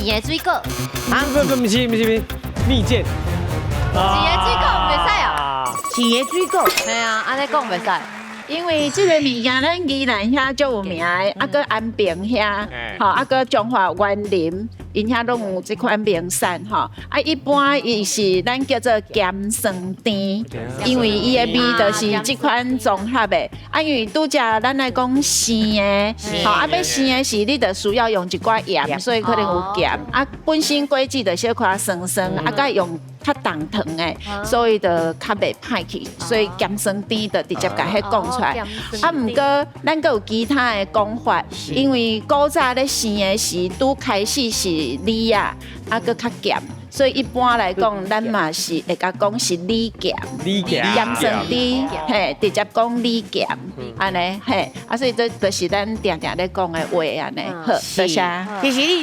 甜的水果。啊，不不，毋是毋是毋是，蜜餞。甜的水果袂使啊？甜的水果。嘿啊，按呢講袂使。因為這個物件，咱宜蘭遐足有名的，啊，閣安平遐，吼，啊，閣彰化員林，𪜶遐攏有這款名產吼。啊，一般伊是咱叫做鹹酸甜，因為伊的味道是這款綜合的。啊，因為拄才咱來講生的，吼，啊，欲生的時，你就需要用一寡鹽，所以可能有鹹。啊，本身果子就小可酸酸，啊，閣用較重糖的，所以就較袂歹去，所以鹹酸甜就直接共彼講出來。啊，毋過咱閣有其他的講法，因為古早咧生的時，拄開始是李仔，啊，閣較鹹，所以一般來講，咱嘛是會共講是李鹹。李鹹。鹹酸甜，嘿，直接講李鹹，按呢，嘿，啊，所以這就是咱定定咧講的話按呢。好，多謝。其實你。